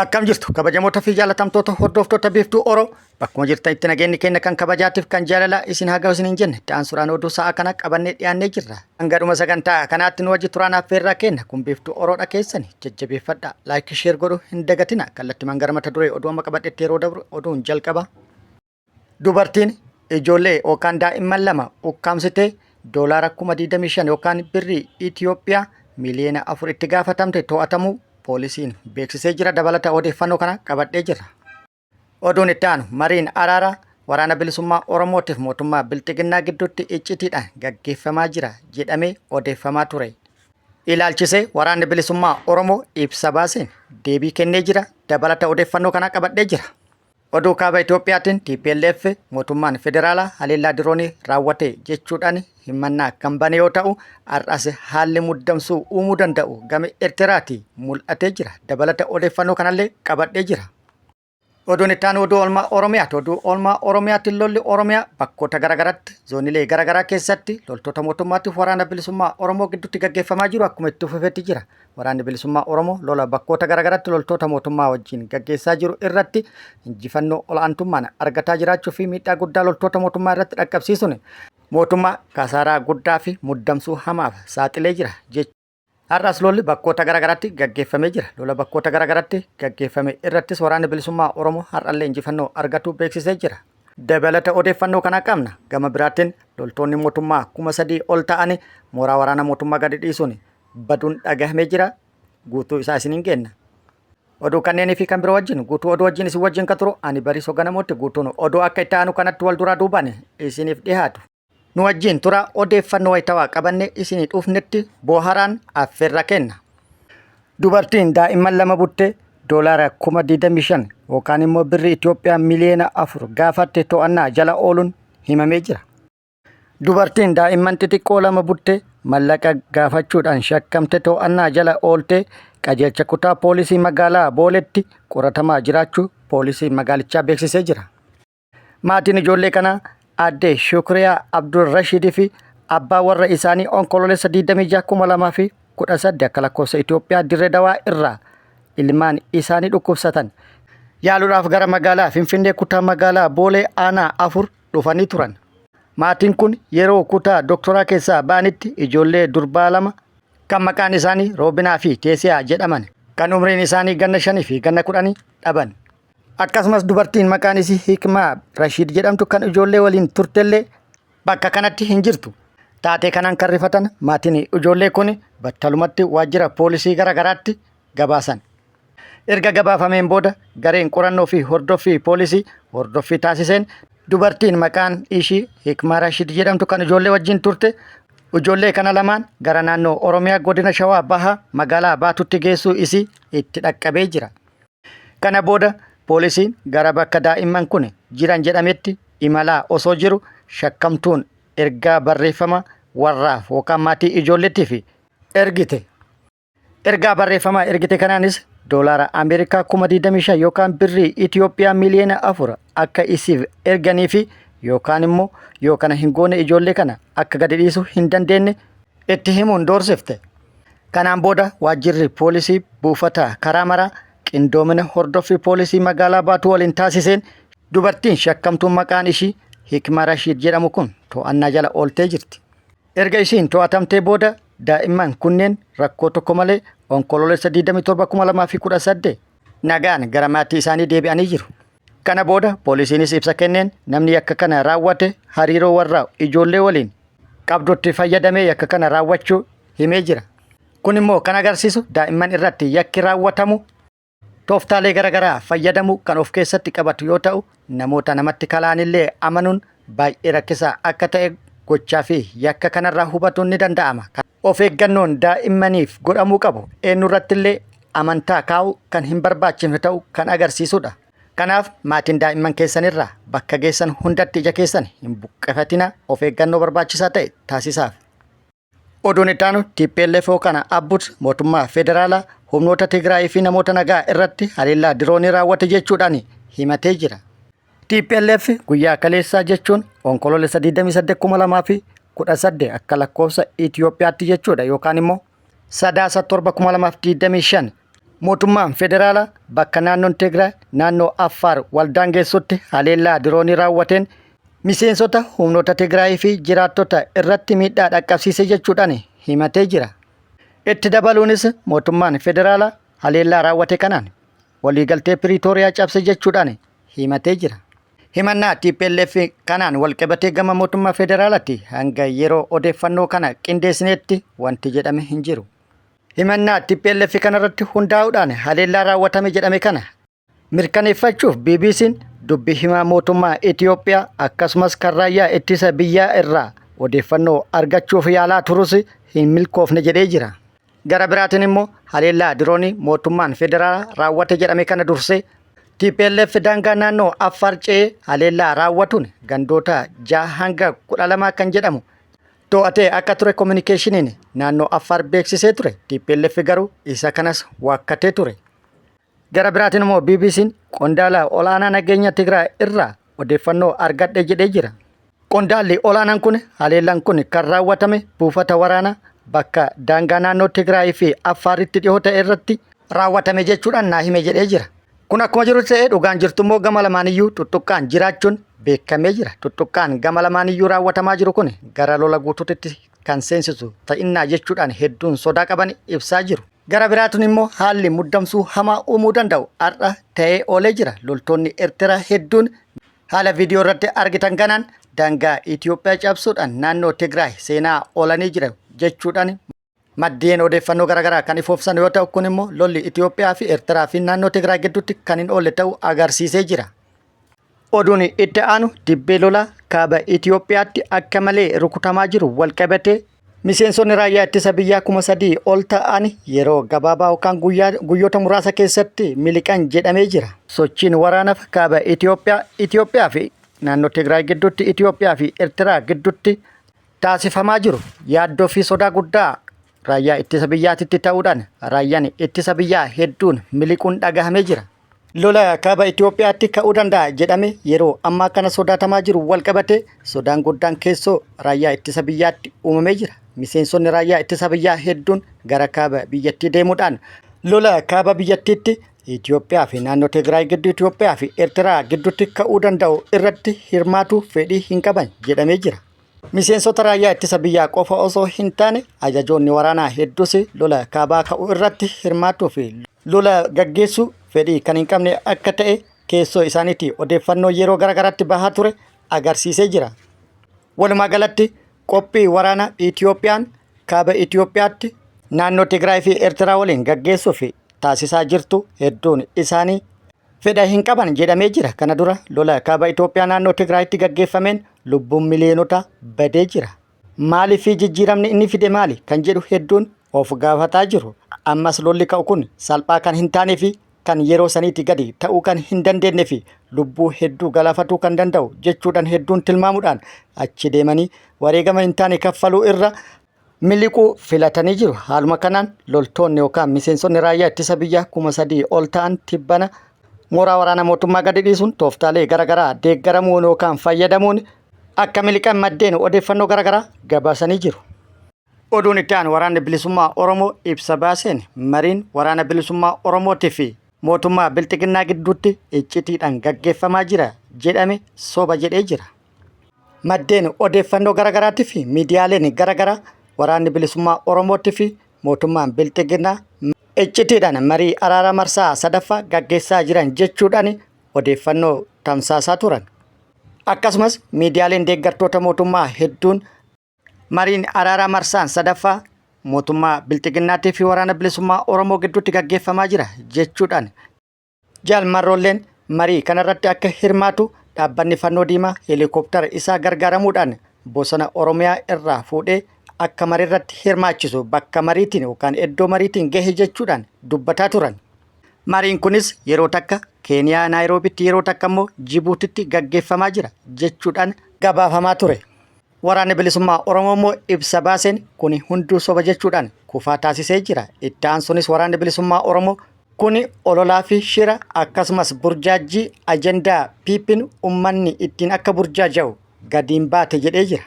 Akkam jirtu kabajamoota fi jaalatamtoota hordoftoota Biiftuu Oro, bakkuma jirtanitti nageenyi keenya kan kabajaatiif kan jaalalaa isin haa gahu isiniin jenne. Itti aansuudhaan oduu sa'a kana qabannee dhiyaannee jirra. Hanga dhuma sagantaa kanaatti nu wajji turaan affeerraa keenya. Kun Biiftuu Oroodha, keessani jajjabeeffadha. Like, share godhu hin dagatina. Kallattimaan gara mata duree oduu amma qabadhetti yeroo dabru, oduun jalqaba. Dubartiin ijoollee yookaan daa'imman lama ukkaamsitee doolaara 25,000 yookaan birrii Itoophiyaa miliyoona 4 itti gaafatamte to'atamuu poolisiin beeksisee jira. Dabalata odeeffannoo kana qabadhee jira. Oduun itti aanu, mariin araaraa Waraana Bilisummaa Oromootiif mootummaa Bilxiginnaa gidduutti iccitiidhaan gaggeeffamaa jira jedhamee odeeffamaa ture ilaalchisee Waraanni Bilisummaa Oromoo ibsa baaseen deebii kennee jira. Dabalata odeeffannoo kana qabadhee jira. Oduu kaaba Itoophiyaatiin, TPLF mootummaan federaalaa haleellaa diroonii raawwate jechuudhaan himannaa kan bane yoo ta'u, har'as haalli muddamsuu uumuu danda'u gama Eertiraati mul'atee jira. Dabalata odeeffannoo kanallee qabadhee jira. Oduun itti aanu oduu oolmaa Oromiyaati. Oduu oolmaa Oromiyaatti, lolli Oromiyaa bakkoota garaagaraatti, zoonilee garaagaraa keessatti loltoota mootummaatiif Waraana Bilisummaa Oromoo gidduutti gaggeeffamaa jiru akkuma itti fufetti jira. Waraanni Bilisummaa Oromoo lola bakkoota garaagaraatti loltoota mootummaa wajjin gaggeessaa jiru irratti injifannoo ol'aantummaan argataa jiraachuu fi miidhaa guddaa loltoota mootummaa irratti dhaqqabsiisuun mootummaa kasaaraa guddaa fi muddamsuu hamaaf saaxilee jira jechuudha. Har'as lolli bakkoota garaagaraatti gaggeeffamee jira. Lola bakkoota garaagaraatti gaggeeffame irrattis Waraanni Bilisummaa Oromoo har'allee injifannoo argatu beeksisee jira. Dabalata odeeffannoo kana qabna. Gama biraatiin loltoonni mootummaa 3,000 ol ta'an mooraa waraana mootummaa gadi dhiisuun baduun dhagahamee jira. Guutuu isaa isiniin geenna. Oduu kanneenii fi kan biroo wajjin, guutuu oduu wajjin isin wajjin kan turu ani Bariisoo Ganamootti. Guutuun oduu akka itti aanu kanatti wal duraa duubaan isiniif dhiyaatu. Nu wajjin tura, odeeffannoo wayitawaa qabanne isinii dhufnetti booharaan affeerra kenna. Dubartiin daa'imman lama butte doolaara 25,000 yookaan immoo birrii Itoophiyaa miliyoona 4 gaafatte to'annaa jala ooluun himamee jira. Dubartiin daa'imman xixiqqoo lama butte mallaqa gaafachuudhaan shakkamte to'annaa jala oolte qajeelcha kutaa poolisii magaalaa Booletti qoratamaa jiraachuu poolisiin magaalichaa beeksisee jira. Maatiin ijoollee kanaa aadde Shukriyaa Abdul Rashiid fi abbaa warra isaanii Onkoloolessa 26 2018 akka lakkoofsa Itoophiyaa Dirree Dawaa irraa ilmaan isaanii dhukkubsatan yaaluudhaaf gara magaalaa Finfinnee, kutaa magaalaa Boolee, aanaa 4 dhufanii turan. Maatiin kun yeroo kutaa doktoraa keessaa ba'anitti ijoollee durbaa lama kan maqaan isaanii Roobinaa fi Teesiyaa jedhaman, kan umriin isaanii ganna 5 fi ganna 10 dhaban. Akkasumas dubartiin maqaan isii Hikmaa Rashiid jedhamtu kan ijoollee waliin turtellee bakka kanatti hin jirtu. Taatee kanaan kan rifatan maatiin ijoollee kun battalumatti waajjira poolisii garaagaraatti gabaasan. Erga gabaafameen booda gareen qorannoo fi hordoffii poolisii hordoffii taasiseen, dubartiin maqaan ishii Hikmaa Rashid jedhamtu kan ijoollee wajjin turte ijoollee kana lamaan gara naannoo Oromiyaa, godina Shawaa Bahaa, magaalaa Baatutti geessuu isii itti dhaqqabee jira. Kana booda poolisiin gara bakka daa'imman kun jiran jedhametti imalaa osoo jiru, shakkamtuun ergaa barreeffama warraaf yookaan maatii ijoolleetiif ergite. Ergaa barreeffamaa ergite kanaanis doolaara Ameerikaa 25,000 yookaan birrii Itoophiyaa miliyoona 4 akka isiif erganii fi yookaan immoo yoo kana hin goone ijoollee kana akka gadi dhiisuu hin dandeenye itti himuun doorsifte. Kanaan booda waajjirri poolisii buufata karaa maraa qindoomina hordoffii poolisii magaalaa Baatuu waliin taasiseen dubartiin shakkamtuun maqaan ishii Hikmaa Rashiid jedhamu kun to'annaa jala ooltee jirti. Erga isiin to'atamtee booda daa'imman kunneen rakkoo tokko malee Onkoloolessa 27, 2018 nagaan gara maatii isaanii deebi'anii jiru. Kana booda poolisiinis ibsa kenneen, namni yakka kana raawwate hariiroo warraa ijoollee waliin qabdutti fayyadamee yakka kana raawwachuu himee jira. Kun immoo kan agarsiisu daa'imman irratti yakki raawwatamu tooftaalee garaagaraa fayyadamu kan of keessatti qabatu yoo ta'u, namoota namatti kalaanillee amanuun baay'ee rakkisaa akka ta'e gochaa fi yakka kanarraa hubatuun ni danda'ama. Of eeggannoon daa'immaniif godhamuu qabu eenyurrattillee amantaa kaa'uu kan hin barbaachifne ta'uu kan agarsiisudha. Kanaaf maatiin daa'imman keessanirraa bakka geessan hundatti ija keessan hin buqqifatina, of eeggannoo barbaachisaa ta'e taasisaaf. Oduun itti aanu, TPLF kana Abbut mootummaa federaalaa humnoota Tigraay fi namoota nagaa irratti haleellaa diroonii raawwate jechuudhaan himatee jira. TPLF guyyaa kaleessaa, jechuun Onkoloolessa 28, 2018 akka lakkoofsa Itoophiyaatti jechuudha, yookaan immoo Sadaasa 7, 2025 Mootummaan federaalaa bakka naannoon Tigraay naannoo Affaar wal daangessutti haleellaa diroonii raawwateen miseensota humnoota Tigraayii fi jiraattota irratti miidhaa dhaqqabsiise jechuudhaan himatee jira. Itti dabaluunis mootummaan federaalaa haleellaa raawwate kanaan waliigaltee Piriitooriyaa cabse jechuudhaan himatee jira. Himannaa tplf kanaan walqabatee gama mootummaa federaalaatti hanga yeroo odeeffannoo kana qindeessinetti wanti jedhame hin jiru. Himannaa tplf kanarratti hundaa'uudhaan haleellaa raawwatame jedhame kana mirkaneeffachuuf BBC'n dubbi himaa mootummaa Itiyoophiyaa akkasumas kan raayyaa ittisa biyyaa irraa odeeffannoo argachuuf yaalaa turus hin milkoofne jedhee jira. Gara biraatiin immoo haleellaa diroonii mootummaan federaalaa raawwate jedhame kana dursee tplf daangaa naannoo Affaar ce'ee haleellaa raawwatuun gandoota 6 hanga 12 kan jedhamu to'atee akka ture kominikeeshiniin naannoo Affaar beeksisee ture. Tplf garuu isa kanas waakkatee ture. Gara biraatiin immoo BBC'n qondaala olaanaa nageenya Tigraay irraa odeeffannoo argadhe jedhee jira. Qondaalli olaanaan kun haleellaan kun kan raawwatame buufata waraanaa bakka daangaa naannoo Tigraay fi Affaaritti dhihoo ta'e irratti raawwatame jechuudhaan naa hime jedhee jira. Kun akkuma jiru ta'ee dhugaan jirtu immoo gama lamaaniyyuu tuttuqqaan jiraachuun beekamee jira. Tuttuqqaan gama lamaaniyyuu raawwatamaa jiru kun gara lola guutuutti kan seensisu ta'innaa jechuudhaan hedduun sodaa qaban ibsaa jiru. Gara biraatiin immoo haalli muddamsuu hamaa uumuu danda'u har'a ta'ee oolee jira. Loltoonni Ertiraa hedduun haala viidiyoo irratti argitan kanaan daangaa Itoophiyaa cabsuudhaan naannoo Tigraay seenaa oolanii jira jechuudhaan maddeen odeeffannoo garaagaraa kan ifoofsan yoo ta'u kun immoo lolli Itoophiyaa fi Ertiraa fi naannoo Tigraay gidduutti kan hin oolle ta'uu agarsiisee jira. Oduun itti aanu dibbee lolaa kaaba Itoophiyaatti akka malee rukutamaa jiru walqabatee miseensonni raayyaa ittisa biyyaa 3000 ol ta'an yeroo gabaabaa yookaan guyyoota muraasa keessatti miliqan jedhamee jira. Sochiin waraanaaf kaaba Itoophiyaa, Itoophiyaa fi naannoo Tigraay gidduutti, Itoophiyaa fi Ertiraa gidduutti taasifamaa jiru yaaddoo fi sodaa guddaa raayyaa ittisa biyyaatitti ta'uudhaan raayyaan ittisa biyyaa hedduun miliquun dhagahamee jira. Lola kaaba Itoophiyaatti ka'uu danda'a jedhame yeroo ammaa kana sodaatamaa jiru walqabatee sodaan guddaan keessoo raayyaa ittisa biyyaatti uumamee jira. Miseensonni raayyaa ittisa biyyaa hedduun gara kaaba biyyattii deemuudhaan lola kaaba biyyattiitti Itoophiyaa fi naannoo Tigraay gidduu Itoophiyaa fi Eertiraa gidduutti ka'uu danda'u irratti hirmaatuu fedhii hin qaban jedhamee jira. Miseensota raayyaa ittisa biyyaa qofa osoo hin taane ajajoonni waraanaa hedduus lola kaabaa ka'uu irratti hirmaatuu fi lola gaggeessuu fedhii kan hin qabne akka ta'e keessoo isaaniitii odeeffannoo yeroo garaagaraatti bahaa ture agarsiisee jira. Walumaa galatti qophii waraanaa Itiyoophiyaan kaaba Itiyoophiyaatti naannoo Tigraay fi Eertiraa waliin gaggeessuuf taasisaa jirtu hedduun isaanii fedha hin qaban jedhamee jira. Kana dura lola kaaba Itoophiyaa naannoo Tigraayitti gaggeeffameen lubbuun miliyoonota badee jira. Maalii fi jijjiiramni inni fide maali kan jedhu hedduun of gaafataa jiru. Ammas lolli ka'u kun salphaa kan hin taanee fi kan yeroo saniitii gadi ta'uu kan hin dandeenye fi lubbuu hedduu galaafatuu kan danda'u jechuudhaan hedduun tilmaamuudhaan achi deemanii wareegama hin taane kaffaluu irra miliquu filatanii jiru. Haaluma kanaan loltoonni yookaan miseensonni raayyaa ittisa biyyaa 3000 ol ta'an tibbana mooraa waraana mootummaa gadi dhiisuun tooftaalee garaagaraa deeggaramuun yookaan fayyadamuun akka miliqan maddeen odeeffannoo garaagaraa gabaasanii jiru. Oduun itti aanu waraanni bilisummaa Oromoo ibsa baaseen mariin waraana bilisummaa Oromootii fi mootummaa bilxiginnaa gidduutti iccitiidhaan gaggeeffamaa jira jedhame soba jedhee jira. Maddeen odeeffannoo garaagaraatii fi miidiyaaleen garaagaraa waraanni bilisummaa Oromootii fi mootummaan bilxiginnaa iccitiidhaan marii araaraa marsaa sadaffaa gaggeessaa jiran jechuudhaan odeeffannoo tamsaasaa turan. Akkasumas miidiyaaleen deeggartoota mootummaa hedduun mariin araaraa marsaan sadaffaa mootummaa bilxiginnaatii fi waraana bilisummaa Oromoo gidduutti gaggeeffamaa jira jechuudhaan Jaal Marroolleen marii kanarratti akka hirmaatu dhaabbanni Fannoo Diimaa heelikooptara isaa gargaaramuudhaan bosona Oromiyaa irraa fuudhee akka mariirratti hirmaachisu bakka mariitiin yookaan iddoo mariitiin gahe jechuudhaan dubbataa turan. Mariin kunis yeroo takka Keeniyaa Naayiroobitti yeroo takka immoo Jibuutitti gaggeeffamaa jira jechuudhaan gabaafamaa ture. Waraanni Bilisummaa Oromoo immoo ibsa baaseen kuni hunduu soba jechuudhaan kufaa taasisee jira. Itti aansuunis Waraanni Bilisummaa Oromoo kuni ololaa fi shira akkasumas burjaajjii ajandaa PPn ummanni ittiin akka burjaaja'u gadiin baate jedhee jira.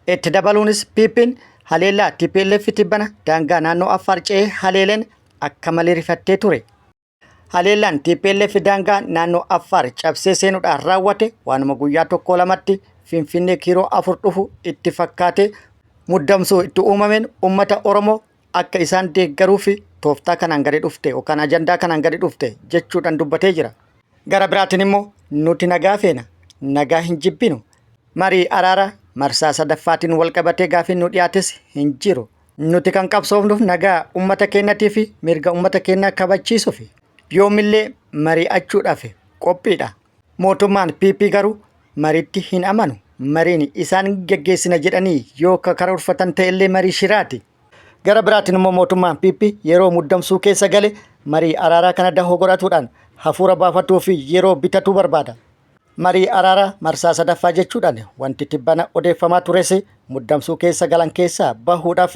Itti dabaluunis PPn haleellaa tplf tibbana daangaa naannoo Affaar ce'ee haleeleen akka malee rifattee ture. Haleellaan tplf daangaa naannoo Affaar cabsee seenuudhaan raawwate waanuma guyyaa tokkoo lamatti Finfinnee kiiroo 4 dhufu itti fakkaatee muddamsuu itti uumameen ummata Oromoo akka isaan deeggaruuf tooftaa kanaan gadi dhufte yookaan ajandaa kanaan gadi dhufte jechuudhaan dubbatee jira. Gara biraatiin immoo nuti nagaa feena, nagaa hin jibbinu, marii araara marsaa sadaffaatiin walqabatee gaafiin nu dhiyaates hin jiru. Nuti kan qabsoofnuuf nagaa ummata keenyatii fi mirga ummata keenyaa kabachiisuuf yoomillee mari'achuudhaaf qophiidha. Mootummaan PP garuu mariitti hin amanu. Mariin isaan geggeessina jedhanii yoo ka karoorfatan ta'ellee marii shiraati. Gara biraatiin immoo mootummaan PP yeroo muddamsuu keessa gale marii araaraa kana dahoo godhatuudhaan hafuura baafatuu fi yeroo bitatuu barbaada. Marii araaraa marsaa sadaffaa jechuudhaan wanti tibbana odeeffamaa tures muddamsuu keessa galan keessaa bahuudhaaf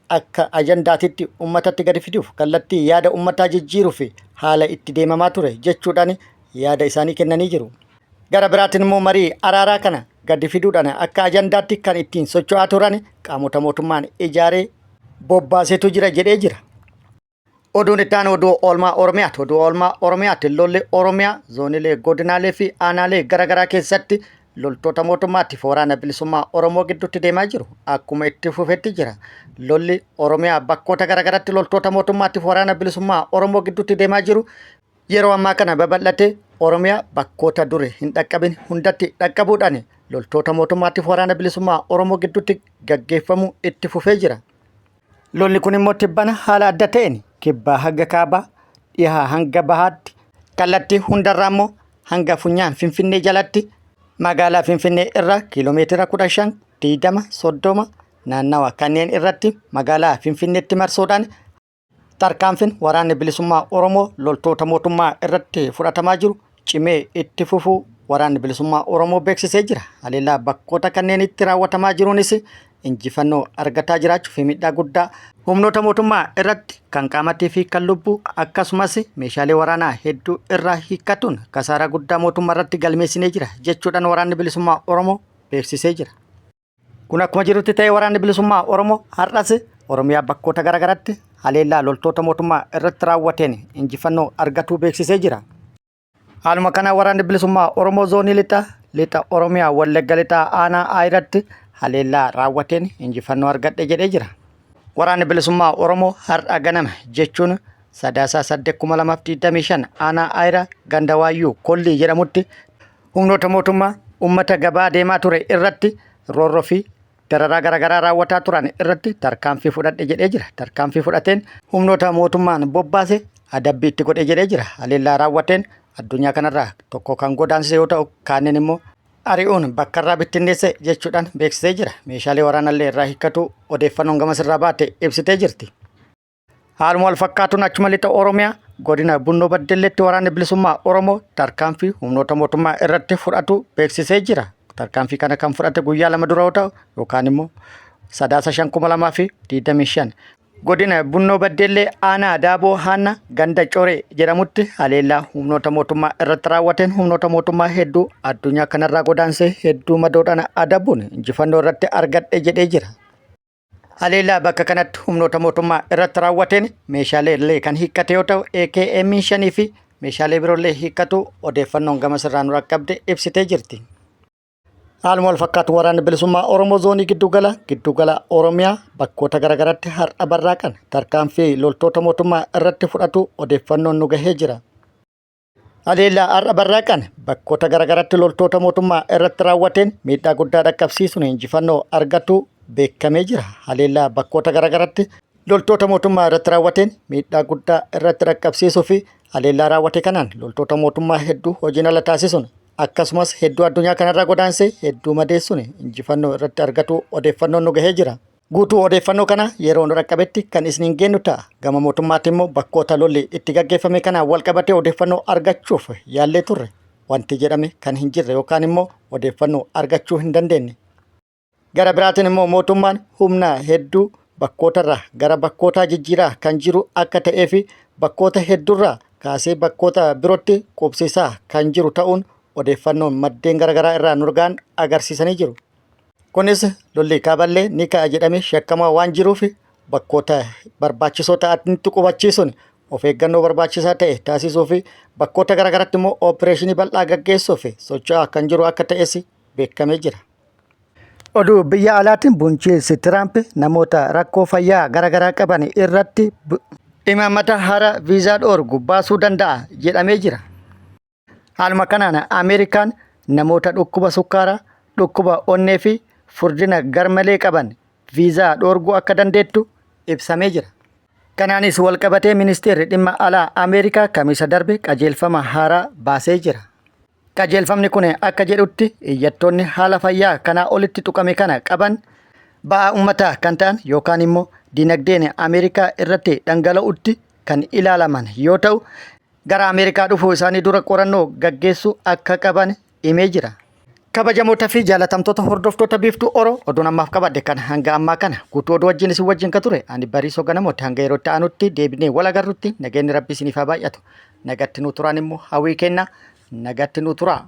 akka ajandaatitti ummatatti gadi fiduuf kallattii yaada ummataa jijjiiruuf haala itti deemamaa ture jechuudhaan yaada isaanii kennanii jiru. Gara biraatiin immoo marii araaraa kana gadi fiduudhaan akka ajandaatti kan ittiin socho'aa turan qaamota mootummaan ijaaree bobbaasetu jira jedhee jira. Oduun itti aanu oduu oolmaa Oromiyaati. Oduu oolmaa Oromiyaatti lolli Oromiyaa zoonilee godinaalee fi aanaalee garaagaraa keessatti loltoota mootummaatiif waraana bilisummaa Oromoo gidduutti deemaa jiru akkuma itti fufetti jira. Lolli Oromiyaa bakkoota garaagaraatti loltoota mootummaatiif waraana bilisummaa Oromoo gidduutti deemaa jiru yeroo ammaa kana babal'atee Oromiyaa bakkoota duri hin dhaqqabin hundatti dhaqqabuudhaan loltoota mootummaatiif waraana bilisummaa Oromoo gidduutti gaggeeffamuu itti fufee jira. Lolli kun immoo tibbana haala adda ta'een kibbaa hanga kaabaa, dhihaa hanga bahaatti, kallattii hundarraa immoo hanga funyaan Finfinnee jalatti magaalaa Finfinnee irraa kiiloomeetira 15, 20, 30 naannawa kanneen irratti magaalaa Finfinneetti marsuudhaan Tarkaanfin Waraanni Bilisummaa Oromoo loltoota mootummaa irratti fudhatamaa jiru cimee itti fufuu Waraanni Bilisummaa Oromoo beeksisee jira. Haleellaa bakkoota kanneenitti raawwatamaa jiruunis injifannoo argataa jiraachuu fi miidhaa guddaa humnoota mootummaa irratti kan qaamatii fi kan lubbuu akkasumas meeshaalee waraanaa hedduu irraa hiikkatuun kasaaraa guddaa mootummaa irratti galmeessinee jira jechuudhaan Waraanni Bilisummaa Oromoo beeksisee jira. Kun akkuma jirutti ta'ee waraanni bilisummaa Oromoo har'as Oromiyaa bakkoota garaagaraatti haleellaa loltoota mootummaa irratti raawwateen injifannoo argatuu beeksisee jira. Haaluma kanaan waraanni bilisummaa Oromoo zoonii lixa lixa Oromiyaa Wallagga lixaa aanaa Ayiratti haleellaa raawwateen injifannoo argadhe jedhee jira. Waraanni bilisummaa Oromoo har'a ganama jechuun Sadaasaa 8,2025 aanaa Ayira ganda Waayyuu Kollii jedhamutti Humnoota mootummaa ummata gabaa deemaa ture irratti roorroo fi dararaa garaagaraa raawwataa turan irratti tarkaanfii fudhadhe jedhee jira. Tarkaanfii fudhateen humnoota mootummaan bobbaase adabbii itti godhe jedhee jira. Haleellaa raawwateen addunyaa kanarraa tokko kan godaansise yoo ta'u kaanneen immoo ari'uun bakkarraa bittinneesse jechuudhaan beeksisee jira. Meeshaalee waraanallee irraa hiikkatu odeeffannoon gamasirraa baate ibsitee jirti. Haaluma wal fakkaatuun achuma lixa Oromiyaa godina Bunnoo Baddelleetti waraanni bilisummaa Oromoo tarkaanfii humnoota mootummaa irratti fudhatu beeksisee jira. Tarkaanfii kana kan fudhate guyyaa 2 dura yoo ta'u yookaan immoo Sadaasa 5,2025 godina Bunnoo Baddellee aanaa Daaboo Haanna ganda Coree jedhamutti haleellaa humnoota mootummaa irratti raawwateen humnoota mootummaa hedduu addunyaa kanarraa godaansee hedduu madoodhaan adabuun injifannoo irratti argadhe jedhee jira. Haleellaa bakka kanatti humnoota mootummaa irratti raawwateen meeshaalee illee kan hiikkate yoo ta'u AKM 5 fi meeshaalee biroollee hiikkatu odeeffannoon gama sirraa nu rakkabde ibsitee jirti. Haaluma wal fakkaatu waraanni bilisummaa Oromoo zoonii giddugala giddugala Oromiyaa bakkoota garaagaraatti har'a barraaqan tarkaanfii loltoota mootummaa irratti fudhatu odeeffannoon nu gahee jira. Haleellaa har'a barraaqan bakkoota garaagaraatti loltoota mootummaa irratti raawwateen miidhaa guddaa dhaqqabsiisuun injifannoo argatu beekamee jira. Haleellaa bakkoota garaagaraatti loltoota mootummaa irratti raawwateen miidhaa guddaa irratti dhaqqabsiisuu fi haleellaa raawwate kanaan loltoota mootummaa hedduu hojiin ala taasisuun akkasumas hedduu addunyaa kanarraa godaansee hedduu madeessuun injifannoo irratti argatu odeeffannoon nu gahee jira. Guutuu odeeffannoo kana yeroo nu dhaqqabetti kan isiniin geennu ta'a. Gama mootummaatiin immoo bakkoota lolli itti gaggeeffame kanaan wal qabatee odeeffannoo argachuuf yaallee turre. Wanti jedhame kan hin jirre yookaan immoo odeeffannoo argachuu hin dandeenye. Gara biraatiin immoo mootummaan humna hedduu bakkootarraa gara bakkootaa jijjiiraa kan jiru akka ta'ee fi bakkoota hedduurraa kaasee bakkoota birootti qubsiisaa kan jiru ta'uun odeeffannoon maddeen garaagaraa irraa nu ga'an agarsiisanii jiru. Kunis lolli kaaballee ni ka'a jedhamee shakkamaa waan jiruuf bakkoota barbaachisoo ta'anitti qubachiisuun of eeggannoo barbaachisaa ta'e taasisuu fi bakkoota garaagaraatti immoo ooppireeshinii bal'aa gaggeessuuf socho'aa kan jiru akka ta'es beekamee jira. Oduu biyya alaatiin bulchiinsi Tiraamp namoota rakkoo fayyaa garaagaraa qaban irratti imaammata haaraa viizaa dhoorgu baasuu danda'a jedhamee jira. Haaluma kanaan Ameerikaan namoota dhukkuba sukkaaraa, dhukkuba onnee fi furdina garmalee qaban viizaa dhoorguu akka dandeettu ibsamee jira. Kanaanis walqabatee ministeerri dhimma alaa Ameerikaa Kamisa darbe qajeelfama haaraa baasee jira. Qajeelfamni kun akka jedhutti iyyattoonni haala fayyaa kanaa olitti tuqame kana qaban ba'aa uummataa kan ta'an yookaan immoo dinagdeen Ameerikaa irratti dhangala'utti kan ilaalaman yoo ta'u gara Ameerikaa dhufuu isaanii dura qorannoo gaggeessuu akka qaban himee jira. Kabajamoota fi jaalatamtoota hordoftoota Biiftuu Oro oduun ammaaf qabadhe kan hanga ammaa kana guutuu oduu wajjin isin wajjin ka ture ani Bariisoo Ganamooti hanga yeroo itti aanutti deebinee wal agarrutti nageenyi Rabbi isiniif haa baay'atu. Nagatti nuu turaan immoo hawwii kenna. Nagatti nuu turaa.